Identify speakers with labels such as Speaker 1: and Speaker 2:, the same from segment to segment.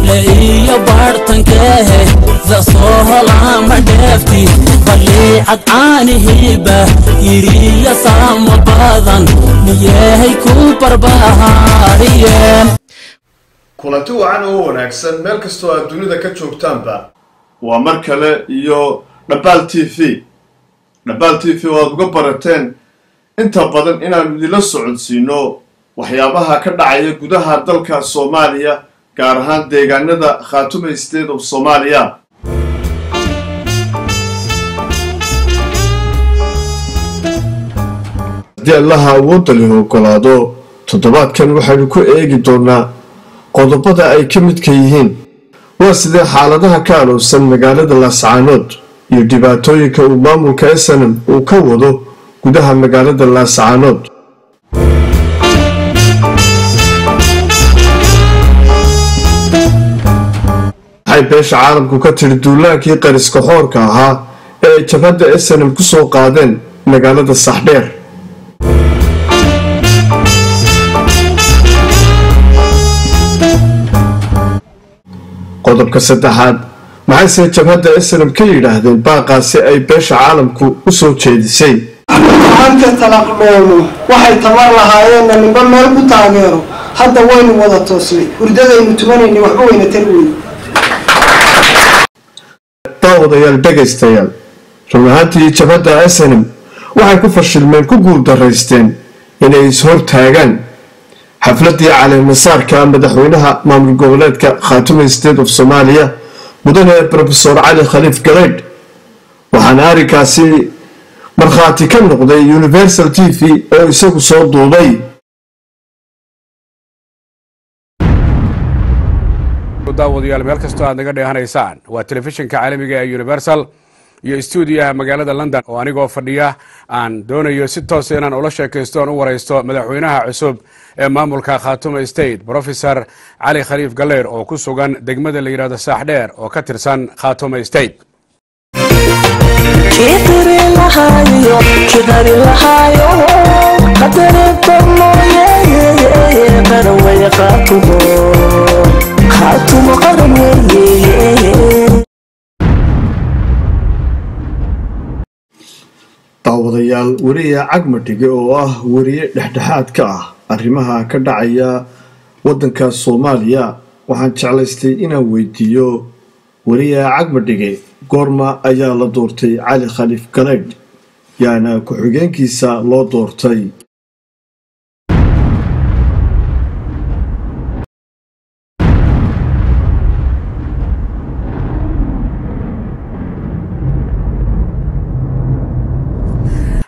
Speaker 1: La iyo bartankehe soo helama dheefti balliicad caanihiiba yiriya saamo badan miyehay ku barbahaariyeen.
Speaker 2: Kulanti wacan oo wanaagsan meel kastoo aad dunida ka joogtaanba, waa mar kale iyo Dhabaal TV. Dhabaal TV oo aad uga barateen inta badan inaanu idinla socodsiino waxyaabaha ka dhacaya gudaha dalka Soomaaliya, gaar ahaan deegaanada Khaatume State of Soomaaliya. Haddii Allaha awoodda leh ogolaado, toddobaadkan waxaynu ku eegi doonaa qodobada ay ka midka yihiin: waa sidee xaaladaha ka alowsan magaalada Laascaanood iyo dhibaatooyinka uu maamulka SNM uu ka wado gudaha magaalada Laascaanood? Maxay beesha caalamku ka tiri duulaankii qariska xoorka ahaa ee ay jabhadda SNM ku soo qaadeen magaalada Saxdheer? Qodobka saddexaad, maxayse jabhadda SNM ka yidhaahdeen baaqaasi ay beesha caalamku u soo jeedisay?
Speaker 3: Halka talaqdhoomo waxay tamar lahaayeenna ninba meel ku taageero. Hadda waynu wada toosnay, hurdadaynu tumanaynay waxba wayna tari weyn.
Speaker 2: Daawadayaal, dhegaystayaal, run ahaantii jabhadda SNM waxay ku fashilmeen, ku guul daraysteen inay is-hortaagaan xafladii caleemasaarka madaxweynaha maamul goboleedka Khaatume State of Soomaaliya, mudane Profesor Cali Khaliif Galeydh. Waxaana arrinkaasi markhaati ka noqday Universal TV oo isagu soo duubay.
Speaker 4: Daawadayaal, meel kastoo aad naga dheehanaysaan, waa telefishinka caalamiga ee Universal iyo stuudiyaha magaalada London oo anigoo fadhiya aan doonayo si toosa inaan ula sheekaysto oon u waraysto madaxweynaha cusub ee maamulka Khaatume State, Professor Cali Khaliif Galeyr, oo ku sugan degmada la yidhahdo Saaxdheer oo ka tirsan Khaatume State.
Speaker 5: Kii qiri lahaayo, kii qari lahaayo, qadarinta mooye, qaran weye Khaatumo, Khaatumo qaran weye.
Speaker 2: Daawadayaal, weriye Cagmadhige oo ah weriye dhexdhexaad ka ah arrimaha ka dhacaya waddanka Soomaaliya, waxaan jeclaystay inaan weydiiyo weriye Cagmadhige goorma ayaa la doortay Cali Khaliif Galeydh, yaana ku-xigeenkiisa loo doortay?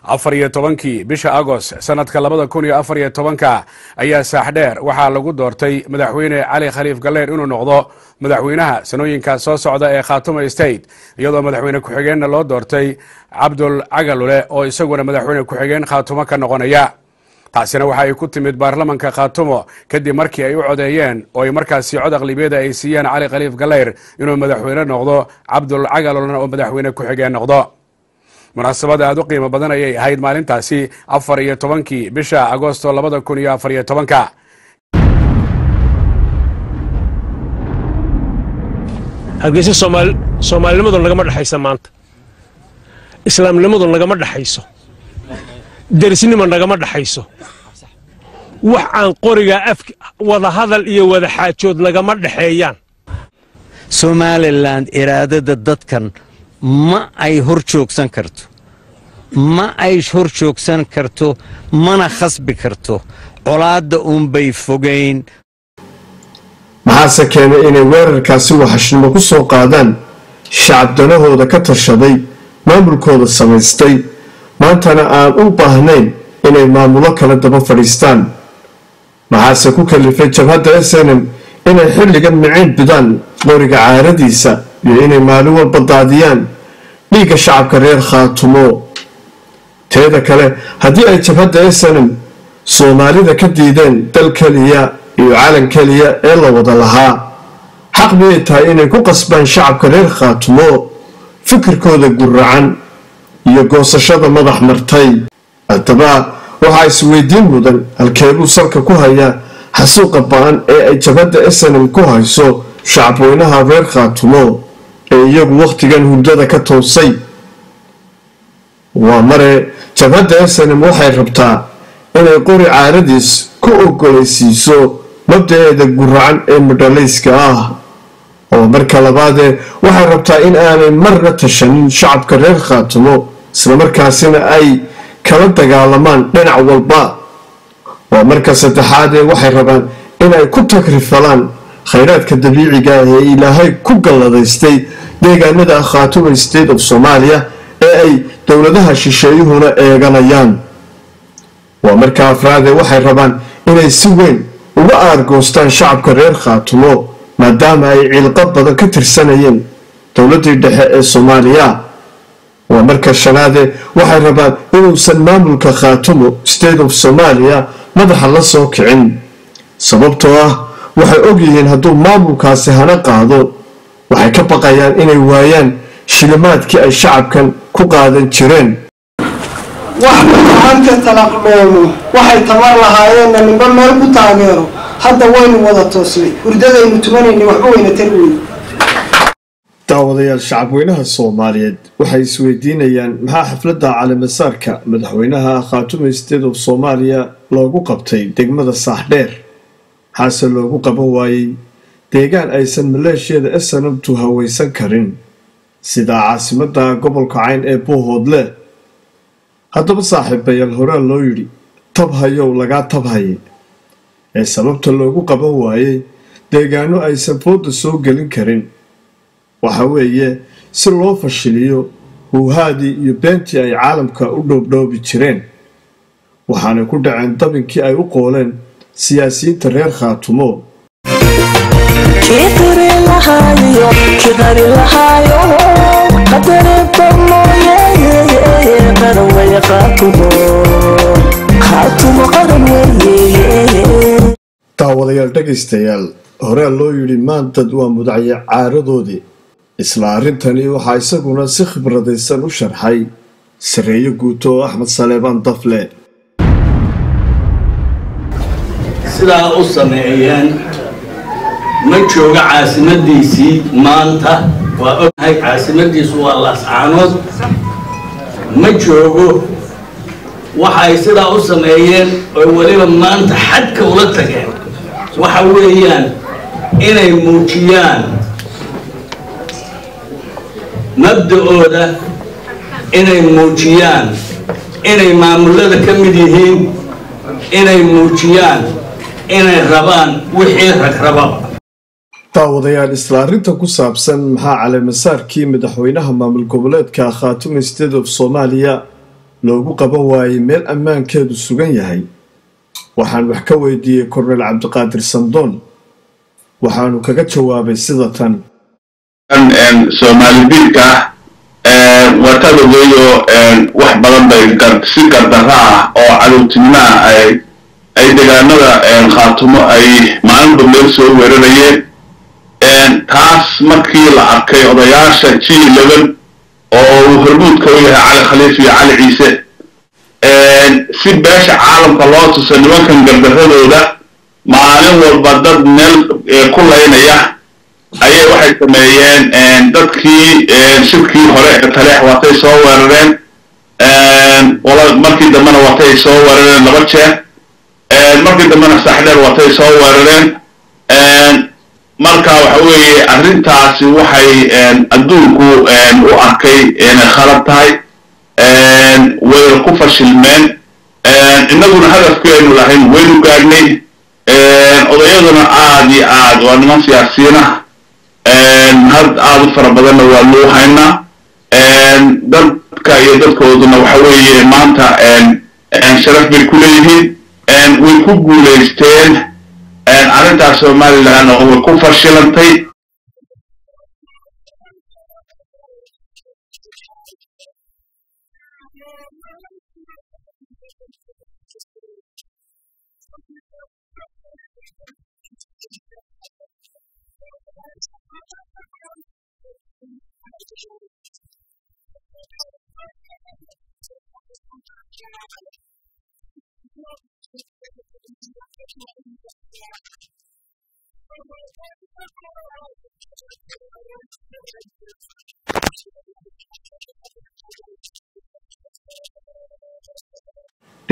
Speaker 4: 14-kii bisha Agost sanadka 2014-ka ayaa Saaxdheer waxaa lagu doortay madaxweyne Cali Khaliif Galeyr inuu noqdo madaxweynaha sanooyinka soo socda ee Khaatume State, iyadoo madaxweyne ku-xigeenna loo doortay Cabdul Cagalule oo isaguna madaxweyne ku-xigeen Khaatumo ka noqonaya. Taasina waxa ay ku timid baarlamanka Khaatumo kadib markii ay u codeeyeen oo ay markaasi cod aqlibiyada ay siiyeen Cali Khaliif Galeyr inuu madaxweyne noqdo, Cabdul Cagalulena oo madaxweyne ku-xigeen noqdo. Munaasabad aada u qiimo badan ayay ahayd maalintaasi, 14-kii bisha Agosto 2014-ka.
Speaker 6: Hargeysa Soomaalinimadu nagama dhexaysa maanta, islaamnimadu nagama dhexayso, derisnimo nagama dhexayso, wax aan qoriga af wada hadal iyo wada xaajood nagama dhexeeyaan.
Speaker 7: Somaliland iraadada dadkan ma ay hor joogsan karto, ma ay hor joogsan karto, mana khasbi karto, colaadda uunbay fogayn.
Speaker 2: Maxaase keenay inay weerarkaasi waxashnimo ku soo qaadaan shacab danahooda ka tashaday, maamulkooda samaystay, maantana aan u baahnayn inay maamulo kale daba fadhiistaan? Maxaase ku kalifay jabhadda SNM inay xilligan miciin bidaan qoriga caaradiisa iyo inay maalin walba daadiyaan dhiigga shacabka reer Khaatumo? Teeda kale, haddii ay jabhadda SNM Soomaalida ka diideen dal keliya iyo calan keliya ee la wada lahaa, xaq miyay tahay inay ku qasbaan shacabka reer Khaatumo fikirkooda guracan iyo goosashada madax martay? Haddaba waxaa isweydiin mudan, halkeebuu salka ku hayaa xasuuqa ba-an ee ay jabhadda SNM ku hayso Shacabweynaha reer Khaatumo ee iyagu wakhtigan hurdada ka toosay. Waa mare jabhadda SNM waxay rabtaa inay qori caaradiis ku ogolaysiiso mabda-eeda guracan ee mudhalayska ah. Oo marka labaadee waxay rabtaa in aanay marna tashanin shacabka reer Khaatumo, islamarkaasina ay kala dagaalamaan dhinac walba. Waa marka saddexaadee waxay rabaan inay ku takrifalaan khayraadka dabiiciga ah ee Ilaahay ku galladaystay deegaanada Khaatumo State of Soomaaliya ee ay dowladaha shisheeyuhuna eeganayaan. Waa marka afraadee waxay rabaan inay si weyn uga aargoostaan shacabka reer Khaatumo, maadaama ay cilqad badan ka tirsanayeen dowladdii dhexe ee Soomaaliya. Waa marka shanaadee waxay rabaan inuusan maamulka Khaatumo State of Soomaaliya madaxa la soo kicin, sababtoo ah waxay ogyihiin hadduu maamulkaasi hana qaado, waxay ka baqayaan inay waayaan shilimaadkii ay shacabkan ku qaadan jireen.
Speaker 3: Wax gacanka talaqdhoomo waxay tamar lahaayeenna ninba meel ku taageero. Hadda waynu wada toosnay, hurdadaynu tumanaynay waxba wayna tari weyne.
Speaker 2: Daawadayaal, shacabweynaha Soomaaliyeed waxay isweydiinayaan maxaa xafladda caleemasaarka madaxweynaha Khaatumo State of Soomaaliya loogu qabtay degmada Saaxdheer, maxaase loogu qaban waayey deegaan aysan maleeshiyada SNMtu hawaysan karin, sida caasimadda gobolka Cayn ee Buuhoodle? Haddaba saaxiibayaal, horaa loo yidhi tabhayow lagaa tabhaye. Ee sababta loogu qaban waayey deegaano aysan fooda soo gelin karin waxa weeye si loo fashiliyo huuhaadii iyo beentii ay caalamka u dhoobdhoobi jireen. Waxaanay ku dhaceen dabinkii ay u qooleen siyaasiyiinta reer Khaatumo.
Speaker 5: Kii qiri lahaayo, kii qari lahaayo, qadariba mooye, qaran weye Khaatumo. Khaatumo qaran weye.
Speaker 2: Daawadayaal, dhegaystayaal, horaa loo yidhi maantad waa mudacye caaradoodii. Isla arrintani waxaa isaguna si khibradaysan u sharxay sareeyo guuto oo Axmed Saleebaan Dafle.
Speaker 8: Sidaa u sameeyeen, ma jooga caasimadiisii maanta, waa ognahay caasimadiisu waa Laascaanood, ma joogo. Waxay sidaa u sameeyeen oo weliba maanta xadka ula tageen waxa weeyaan inay muujiyaan mabda'ooda, inay muujiyaan inay maamulada ka mid yihiin, inay muujiyaan inay rabaan wixii rag rababa.
Speaker 2: Daawadayaal, isla arrinta ku saabsan maxaa caleemasaarkii madaxweynaha maamul goboleedka Khaatumo State of Soomaaliya loogu qaban waayey meel ammaankeedu sugan yahay, waxaan wax ka weydiiyey Korneyl Cabdiqaadir Sandoon. Waxaanu kaga jawaabay sida tan.
Speaker 9: Soomaali diidka ah waataad ogeeyo, wax badan bay si gardarra ah oo cadowtinimo ah ay deegaanada Khaatumo ay maalinba meel soo weerarayeen. Taas markii la arkay, odayaasha G11 oo uu hormuudka u yahay Cali Khaliif iyo Cali Ciise, si beesha caalamka loo tuso nimankan gardarradooda maalin walba dad meel ku laynaya, ayay waxay sameeyeen dadkii shirkii hore ee Taleex waatay soo weerareen, markii dambena waatay soo weerareen laba jeer, markii dambena Saaxdheer waatay soo weerareen. Marka waxa weeye arrintaasi waxay adduunku u arkay inay khalad tahay, wayna ku fashilmeen. Innaguna hadafkeenu lahayn waynu gaadhnay. Odayaduna aad iyo aad waa niman siyaasiyiin ah, had aad u fara badanna waa loo haynaa dadka iyo dadkooduna. Waxa weeye maanta sharaf bay ku leeyihiin, way ku guulaysteen arrintaas Somaliland oo way ku fashilantay.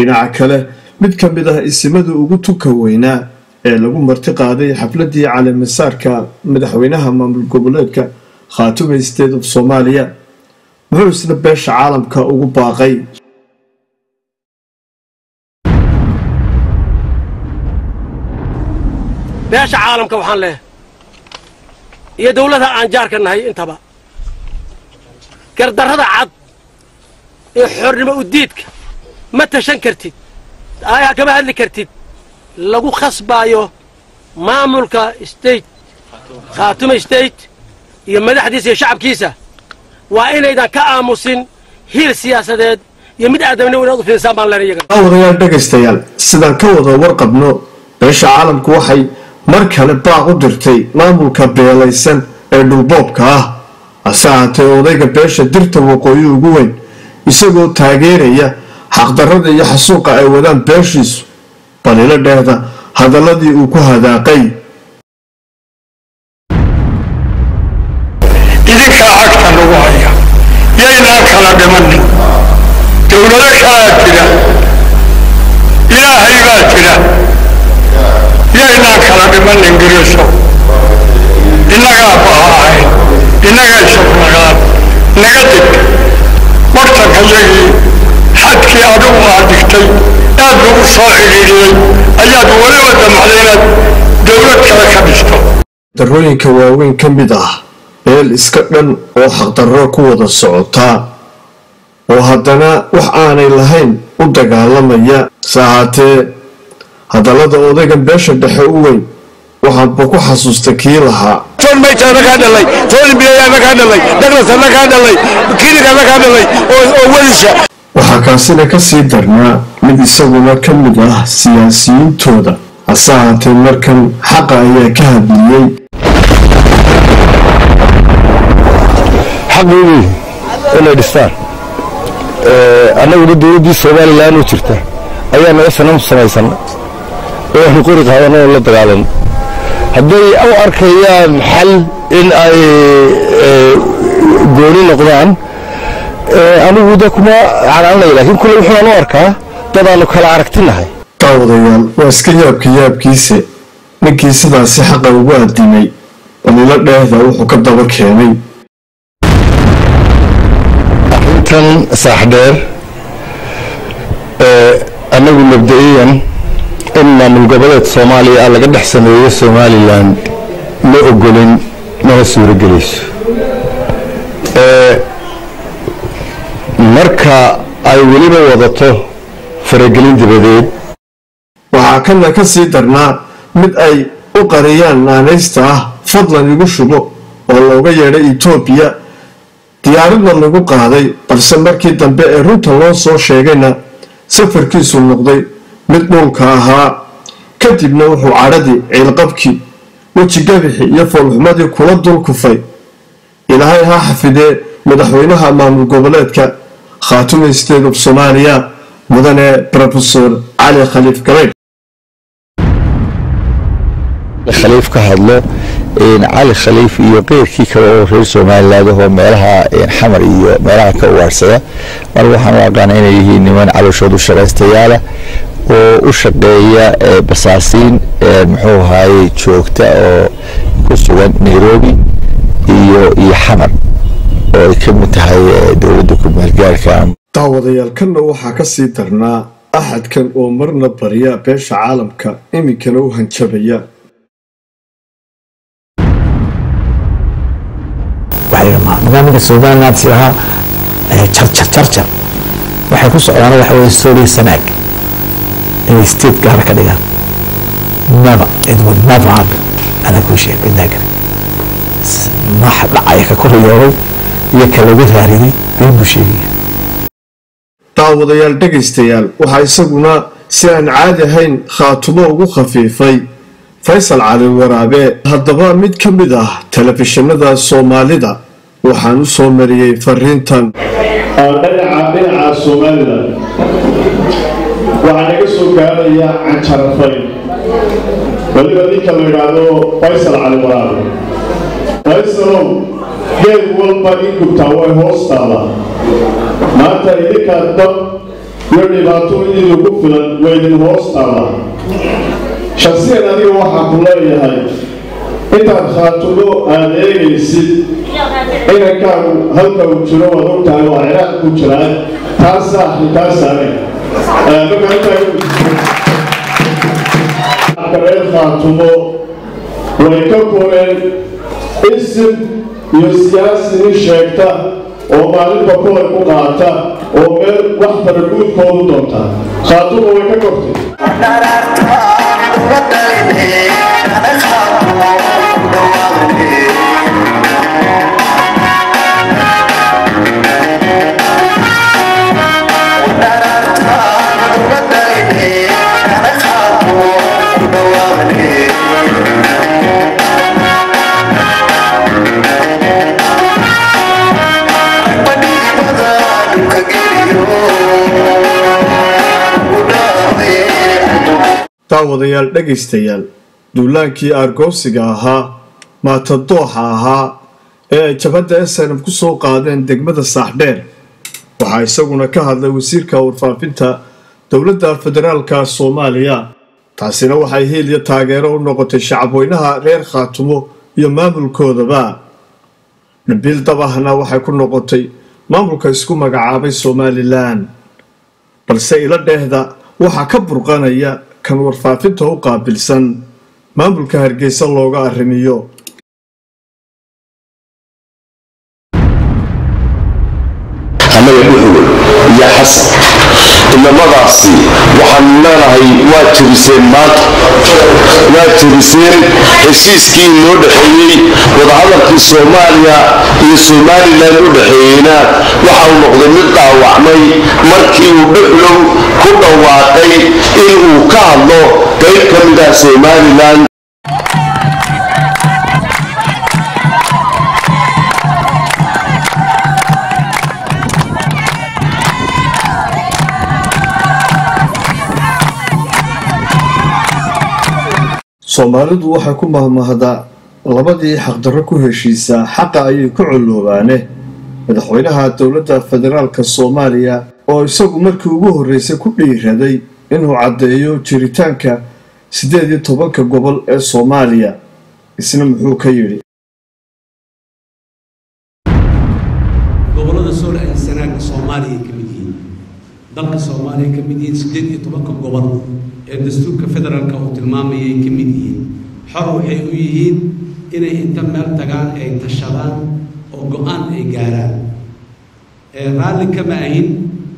Speaker 2: Dhinaca kale, mid ka mid ah isimada ugu tuka weynaa ee lagu marti qaaday xafladii caleemasaarka madaxweynaha maamul goboleedka Khaatumo State of Soomaaliya muxuu isna beesha caalamka ugu baaqay?
Speaker 6: Beesha caalamka waxaan leehay iyo dawladaha aan jaarka nahay intaba, gardarrada cad ee xornimo udiidka ma tashan kartid, aayaha kama hadli kartid, lagu khasbaayo maamulka state Khaatuma State iyo madaxdiisa iyo shacabkiisa, waa inaydan ka aamusin. Hiil siyaasadeed iyo mid aadamnimo inaad u fiirsaan baan leenay iyaga.
Speaker 2: Daawadayaal, dhegaystayaal, sidaan ka wada warqabno, beesha caalamku waxay mar kale baaq u dirtay maamulka beelaysan ee dhulboobka ah. Hase ahaatee, odayga beesha Dirta Waqooyi ugu weyn, isagoo taageeraya xaqdarrada iyo xasuuqa ay wadaan beeshiisu, balilo dheehda hadaladii uu ku hadaaqay.
Speaker 10: Idinkaa cagta nagu haya, yaynaan kala dhimanin. Dowlado kalaa jira, Ilaahay baa jira, yaynaan kala dhiman. Ingiriiso innagaa baha ahayn, innagaa isafnagaan naga deg bartanka yagii. Xadkii adigu aad dhigtay aad lagu soo cidhiidhiyey ayaad weliba damacday inaad dowlad kale ka dhisto.
Speaker 2: Darrooyinka waaweyn ka mid ah beel iska dhan oo xaqdarro ku wada socotaa oo haddana wax aanay lahayn u dagaalamaya. Se ahaatee, hadallada odaygan beesha dhexe u weyn waxaanba ku xasuusta kii lahaa:
Speaker 10: John Major annagaa dhalay, Tony Blair annagaa dhalay, Douglas annagaa dhalay, Kinnock annagaa dhalay oo welisha.
Speaker 2: Waxaa kaasina ka sii darnaa mid isaguna ka mid ah siyaasiyiintooda, hase ahaatee markan xaqa ayaa ka hadliyey.
Speaker 11: Xaq bay leeyihin inay dhistaan. Annaguna dowladdii Somalilan u jirta ayaa naga sanam samaysan oo waxnu qori qaadan oo la dagaalan. Hadday u arkayaan xal in ay gooni noqdaan, anigu de kuma canaanaya, laakiin kulle wuxuunaan u arkaa dadaannu kala aragtinahay.
Speaker 2: Daawadayaal, waa iska yaabka yaabkiise ninkii sidaasi xaqa ugu addimay, balilo dheehda wuxuu ka daba keenay.
Speaker 11: Arrintan Saaxdheer, annagu mabda'iyan in maamul goboleed Soomaaliya laga dhex sameeyo Somalilan ma ogolin, mana suuragelayso. Marka ay weliba wadato faragelin dibadeed.
Speaker 2: Waxaa kana ka sii darnaa mid ay u qariyaan naanaysta ah "Fadlan igu shubo" oo looga yeedhay Itoobiya, diyaaradna lagu qaaday, balse markii dambe ee runta loo soo sheegayna safarkiisu noqday mid dhulka ahaa. Kadibna wuxuu cadhadii, ciilqabkii, wejigabixii iyo foolxumadii kula dul kufay, Ilaahay ha xafidee, madaxweynaha maamul goboleedka Khaatumo State of Soomaaliya, mudane Professor Cali Khaliif Galeydh.
Speaker 11: Khaliif ka hadlo, Cali Khaliif iyo qeyrkii kale oo reer Somaliland oo meelaha Xamar iyo meelaha ka ugaadhsada, mar waxaan u aqaana inay yihiin niman calooshoodu shaqaystayaala oo u shaqeeya basaasiin muxuu ahaayey joogta oo ku sugan Nairobi iyo Xamar oo ay ka mid tahay dowladda ku-meelgaarka.
Speaker 2: Daawadayaal, kanna waxaa ka sii darnaa axadkan oo marna barya beesha caalamka, iminkana u hanjabaya.
Speaker 12: Nidaamka Somaliland si ahaa jarjar jarjar waxay ku socdaan waxa weye Sooliya Sanaag inay state gaara ka dhigaan. Never, it would never happen. Anaa kuu sheegay midnaa kale maxa dhacaya, ka korayooday iyo ka lagu raariday been buu sheegaya.
Speaker 2: Daawadayaal, dhegaystayaal, waxaa isaguna si aan caadi ahayn Khaatumo ugu khafiifay Faysal Cali Waraabe. Haddaba mid ka mid ah telefishinada Soomaalida waxaan u soo mariyey fariintan.
Speaker 13: Dhinaca Somalilan waxaa naga soo gaaraya canjarafayn, weliba ninka la yidhaahdo Faysal Cali Waraabe. Faysalow, geed walba in gubtaa way hoos taallaa. Maanta idinkaa dab Iyo dhibaato idinku filan way idin hoos taallaa. Shaksiyan adiga waxaan ku leeyahay, intaad Khaatumo aada eegaysid, inankaagu halka uu jiro waad ogtahay, waa Ciraaq ku jiraa. Taa saaxi taa saare marka intaa reer Khaatumo way ka koreen isim iyo siyaasi nin sheegta oo maalinba kolay ku qaata oo meel wax faraguudkoodu doonta. Khaatumo way ka kortay.
Speaker 2: Daawadayaal, dhegaystayaal, duulaankii aargoosiga ahaa, maatadooxa ahaa ee ay jabhadda SNM ku soo qaadeen degmada Saaxdheer, waxaa isaguna ka hadlay wasiirka warfaafinta dowladda federaalka Soomaaliya. Taasina waxay hiil iyo taageero u noqotay shacabweynaha reer Khaatumo iyo maamulkoodaba. Dhimbiil dabahna waxay ku noqotay maamulka isku magacaabay Somalilan. Balse ila dheehda waxaa ka burqanaya kan warfaafinta u qaabilsan maamulka Hargeysa looga arrimiyo.
Speaker 14: Annaga Dhuxul iyo Xasan inamadaasi waxaanu leenahay, waa jebiseen maanta, waa jebiseen heshiiskii noo dhexeeyey. Wadahadalkii Soomaaliya iyo Somalilan u dhexeeyeyna waxa uu noqday mid dhaawacmay markii uu Dhuxlow ku dhawaaqay in uu ka hadlo qayb ka mid ah Somalilan.
Speaker 2: Soomaalidu waxay ku mahmahdaa, labadii xaqdarro ku heshiisaa xaqa ayay ku colloobaane. Madaxweynaha dowladda federaalka Soomaaliya oo isagu markii ugu horreysay ku dhiiraday inuu caddeeyo jiritaanka 18-ka gobol ee Soomaaliya, isna muxuu ka yidhi?
Speaker 15: Gobollada Sool ay Sanaag Soomaaliya ka mid yihiin, dalka Soomaaliya ka mid yihiin, 18-ka gobol ee dastuurka federaalka uu tilmaamayay ka mid yihiin. Xor waxay u yihiin inay inta meel tagaan ay tashadaan oo go-aan ay gaaraan. Raalli kama ahin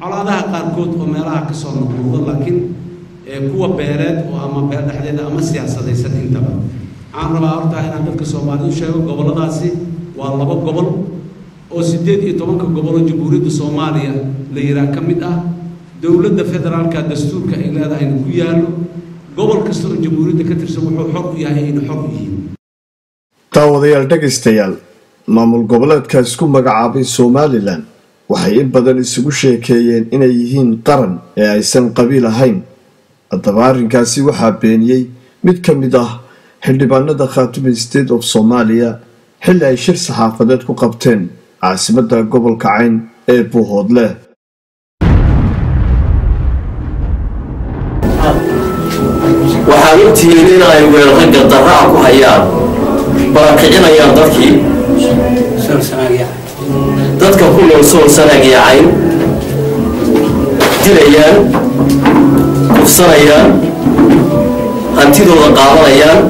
Speaker 15: colaadaha qaarkood oo meelaha ka soo noqnoqdo, laakiin kuwa beeleed oo ama beel dhexdeeda ama siyaasadaysan intaba. Waxaan rabaa horta inaan dadka Soomaalida u sheego, gobolladaasi waa laba gobol oo 18-ka gobol oo Jamhuuriyadda Soomaaliya la yidhaah ka mid ah, dowladda federaalka dastuurka ay leedahayna ku yaallo. Gobol kasta oo jamhuuriyadda ka tirsan wuxuu xor u yahay ayna xor u yihiin.
Speaker 2: Daawadayaal, dhegaystayaal, maamul goboleedka isku magacaabay Somalilan waxay in badan isugu sheekeeyeen inay yihiin qaran ee aysan qabiil ahayn. Haddaba arrinkaasi waxaa beeniyey mid ka mid ah xildhibaanada Khaatume State of Somalia, xilli ay shir saxaafadeed ku qabteen caasimadda gobolka Cayn ee Buuhoodle.
Speaker 16: Waxaad ogtihiin in ay weerarro gardarraa ku hayaan, barakicinayaan dadkii, dadka ku nool Sool, Sanaag iyo Cayn, dilayaan, kufsanayaan, hantidooda qaadanayaan,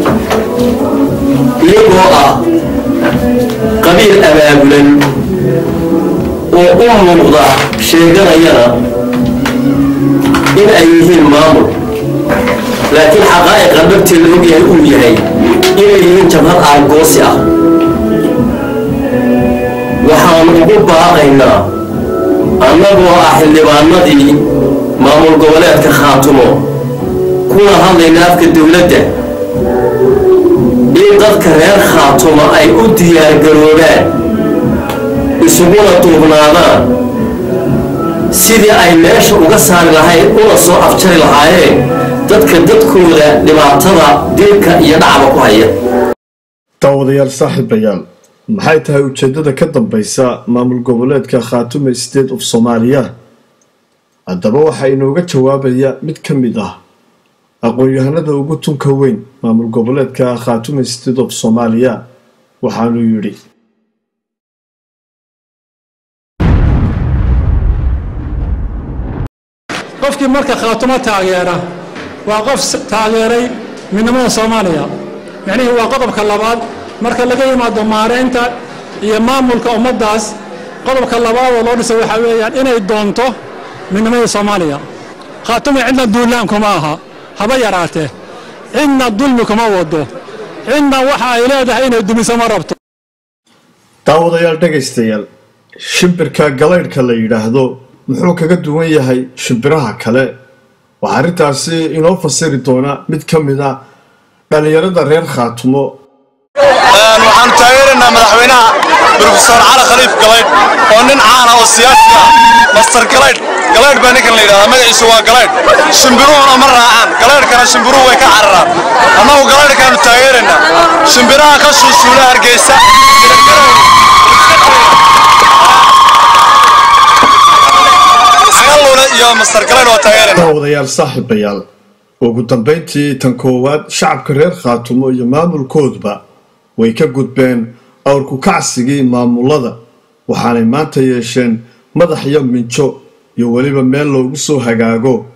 Speaker 16: iyagoo ah qabiil abaabulan oo u muuqda sheeganayana in ay yihiin maamul, laakiin xaqaa'iqa dhabtee la ogyahay uu yahay inay yihiin jabhad aargoosi ah. Waxaanu ugu baaqaynaa, annagoo ah xildhibaanadii maamul goboleedka Khaatumo, kuna hadlayna afka dowladda, in dadka reer Khaatumo ay u diyaargaroobaan, isuguna duubnaadaan sidii ay meesha uga saari lahayn una soo afjari lahaayeen dadka dadkooda dhibaatada dilka iyo dhacba ku haya.
Speaker 2: Daawadayaal, saaxiibayaal, maxay tahay ujeeddada ka dambaysa maamul goboleedka Khaatume State of Soomaaliya? Haddaba waxaa inooga jawaabaya mid ka mid ah aqoon-yahanada ugu tunka weyn maamul goboleedka Khaatumo State of Soomaaliya, waxaanuu yidhi:
Speaker 17: Qofkii marka Khaatumo taageera waa qof taageeray midnimada Soomaaliya. Micnihii waa qodobka labaad marka laga yimaado maareynta iyo maamulka ummaddaas. Qodobka labaad oo loo dhisay waxaa weeyaan inay doonto midnimada Soomaaliya. Khaatumo cidna duulaan kuma aha, haba yaraatee, cidna dulmi kuma wado, cidna waxa ay leedahay inay dumiso ma rabto.
Speaker 2: Daawadayaal, dhegaystayaal, shimbirka galaydhka la yidhaahdo muxuu kaga duwan yahay shimbiraha kale? Waxaa arrintaasi inoo fasiri doona mid ka mid a dhallinyarada reer Khaatumo.
Speaker 18: Waxaanu taageeraynaa madaxweynaha Brofesor Cali Khaliif Galaydh oo nin caana oo siyaasi ah. Master Galaydh, Galaydh baa ninkan la yidhahdaa, magaciisu waa Galaydh. Shimbiruhuna ma raacaan galaydhkana, shimbiruhu way ka cararaan. Annagu galaydhkaanu taageeraynaa. Shimbiraha ka shuushuula Hargeysa iska iyo Master Galaydh waa taageeraynaa.
Speaker 2: Daawadayaal, saaxiibayaal, ugu dambayntii, tan koowaad, shacabka reer Khaatumo iyo maamulkoodba way ka gudbeen awrku kacsigii maamulada, waxaanay maanta yeesheen madax iyo minjo iyo weliba meel loogu soo hagaago.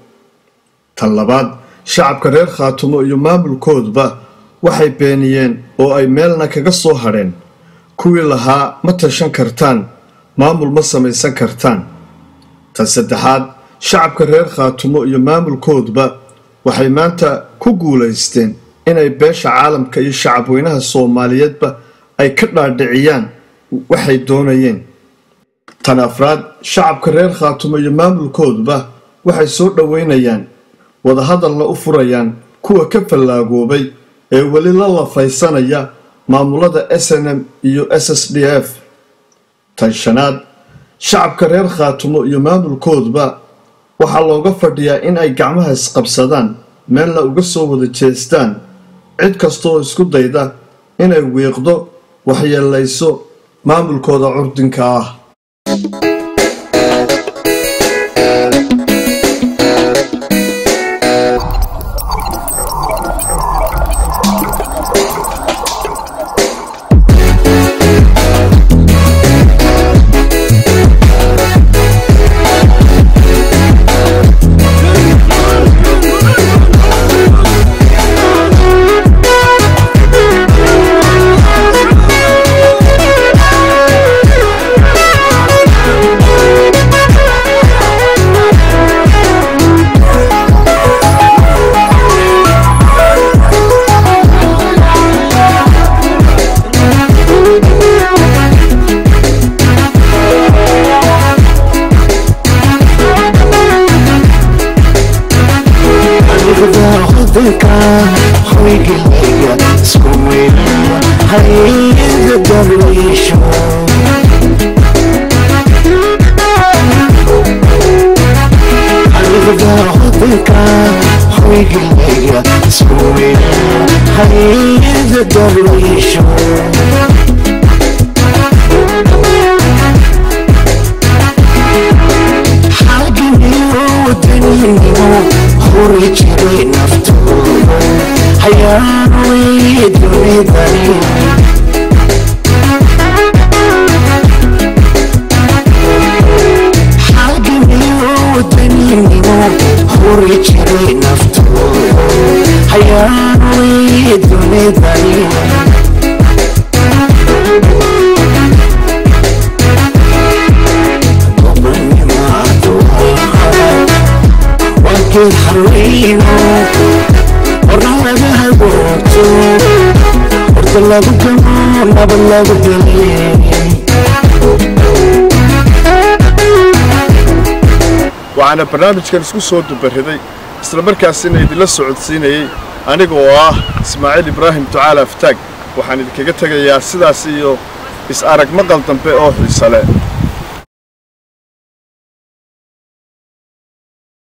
Speaker 2: Tan labaad, shacabka reer Khaatumo iyo maamulkoodba waxay beeniyeen oo ay meelna kaga soo hadheen kuwii lahaa ma tashan kartaan, maamul ma samaysan kartaan. Tan saddexaad, shacabka reer Khaatumo iyo maamulkoodba waxay maanta ku guulaysteen inay beesha caalamka iyo shacabweynaha Soomaaliyeedba ay ka dhaadhiciyaan waxay doonayeen. Tan afraad, shacabka reer Khaatumo iyo maamulkoodba waxay soo dhoweynayaan, wadahadalna u furayaan kuwa ka fallaagoobay ee weli la lafaysanaya maamulada SNM iyo SSDF. Tan shanaad, shacabka reer Khaatumo iyo maamulkoodba waxaa looga fadhiyaa in ay gacmaha isqabsadaan, meelna uga soo wada jeestaan cid kastaoo isku dayda inay wiiqdo, waxyeelayso maamulkooda curdinka ah. Waxaana barnaamijkan isku soo dubariday, isla markaasina idinla socodsiinayey aniga oo ah Ismaaciil Ibraahim Ducaal Aftaag. Waxaan idinkaga tegayaa sidaas iyo is arag maqal dambe oo xiise leh.